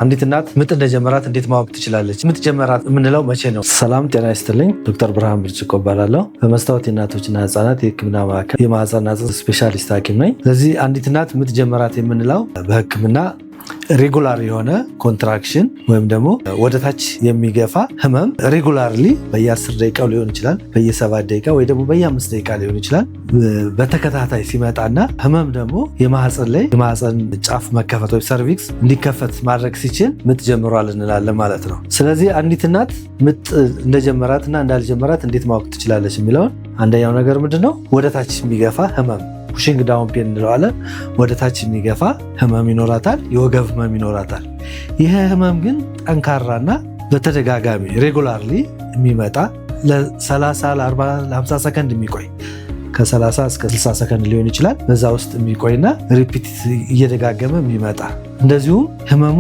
አንዲት እናት ምጥ እንደጀመራት እንዴት ማወቅ ትችላለች? ምጥ ጀመራት የምንለው መቼ ነው? ሰላም ጤና ይስጥልኝ። ዶክተር ብርሃን ብርጭቆ እባላለሁ። በመስታወት የእናቶችና ህጻናት የህክምና ማዕከል የማህፀንና ጽንስ ስፔሻሊስት ሐኪም ነኝ። ስለዚህ አንዲት እናት ምጥ ጀመራት የምንለው በህክምና regular የሆነ contraction ወይም ደግሞ ወደታች የሚገፋ ህመም regularly በየ10 ደቂቃው ሊሆን ይችላል፣ በየ7 ደቂቃ ወይ ደግሞ በየ5 ደቂቃ ሊሆን ይችላል። በተከታታይ ሲመጣና ህመም ደግሞ የማህፀን ላይ የማህፀን ጫፍ መከፈት ወይ cervix እንዲከፈት ማድረግ ሲችል ምጥ ጀምሯል እንላለን ማለት ነው። ስለዚህ አንዲት እናት ምጥ እንደጀመራትና እንዳልጀመራት እንዴት ማወቅ ትችላለች የሚለውን አንደኛው ነገር ምንድነው? ወደታች የሚገፋ ህመም፣ pushing down pain እንለዋለን። ወደ ታች የሚገፋ ህመም ይኖራታል፣ የወገብ ህመም ይኖራታል። ይህ ህመም ግን ጠንካራና በተደጋጋሚ regularly የሚመጣ፣ ለ30፣ ለ40፣ ለ50 ሰከንድ የሚቆይ፣ ከ30 እስከ 60 ሰከንድ ሊሆን ይችላል። በዛ ውስጥ የሚቆይና repeat እየደጋገመ የሚመጣ፣ እንደዚሁም ህመሙ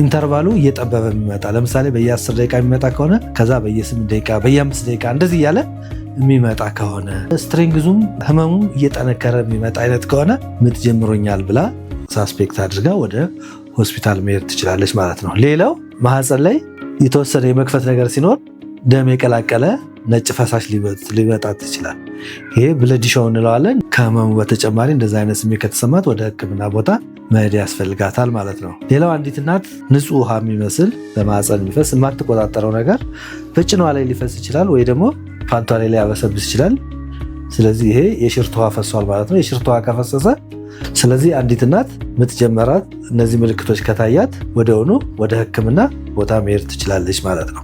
interval ኡ እየጠበበ የሚመጣ፣ ለምሳሌ በየ10 ደቂቃ የሚመጣ ከሆነ ከዛ በየ8 ደቂቃ፣ በየ5 ደቂቃ እንደዚህ እያለ የሚመጣ ከሆነ፣ strength ኡም ህመሙም እየጠነከረ የሚመጣ አይነት ከሆነ ምጥ ጀምሮኛል ብላ suspect አድርጋ ወደ ሆስፒታል መሄድ ትችላለች ማለት ነው። ሌላው ማህፀን ላይ የተወሰነ የመክፈት ነገር ሲኖር ደም የቀላቀለ ነጭ ፈሳሽ ሊመጣት ይችላል። ይሄ bloody show እንለዋለን። ከህመሙ በተጨማሪ እንደዚ አይነት ስሜት ከተሰማት ወደ ሕክምና ቦታ መሄድ ያስፈልጋታል ማለት ነው። ሌላው አንዲት እናት ንጹህ ውሃ የሚመስል በማህፀን የሚፈስ የማትቆጣጠረው ነገር በጭኗ ላይ ሊፈስ ይችላል ወይ ደግሞ ፓንቷ ላይ ሊያበሰብስ ይችላል። ስለዚህ ይሄ የሽርት ውሃ ፈሷል ማለት ነው። የሽርት ውሃ ከፈሰሰ፣ ስለዚህ አንዲት እናት ምጥ ጀመራት እነዚህ ምልክቶች ከታያት ወዲያውኑ ወደ ሕክምና ቦታ መሄድ ትችላለች ማለት ነው።